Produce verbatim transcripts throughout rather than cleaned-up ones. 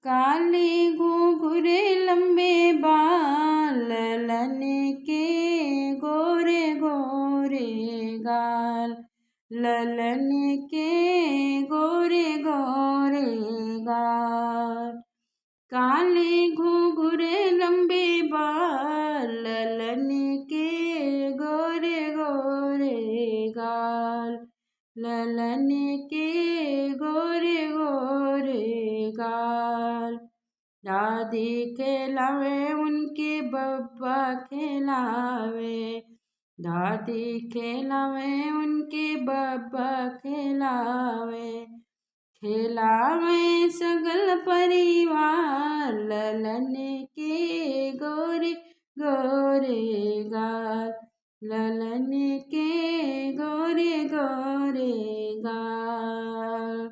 काले घुघुरे लंबे बाल, ललन के गोरे गोरे गाल, ललन के गोरे गोरे गाल। काले घुघुरे लंबे बाल, ललन के गोरे गोरे गाल, ललन के गोरे गोरे गाल। दादी खेलावे उनके बब्बा खेलावे, दादी खेलावे उनके बब्बा खेलावे। खेलावे सगल परिवार, ललन के गोरे गोरे गाल, ललन के गोरे गोरे गाल।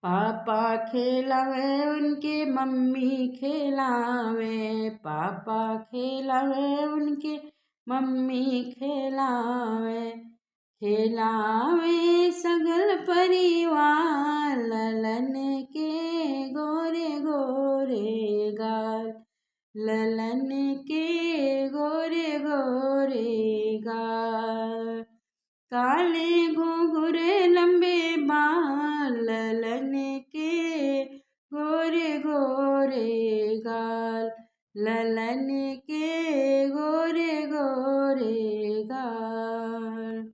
पापा खेलावे उनके मम्मी खेलावे, पापा खेलावे उनके मम्मी खेलावे। खेलावे सगल परिवार, ललन के गोरे गोरे गाल, ललन के गोरे गोरे गाल। काले घुघुरे लंबे बाल, ललन के गोरे गोरे गाल, ललन के गोरे गोरे गाल।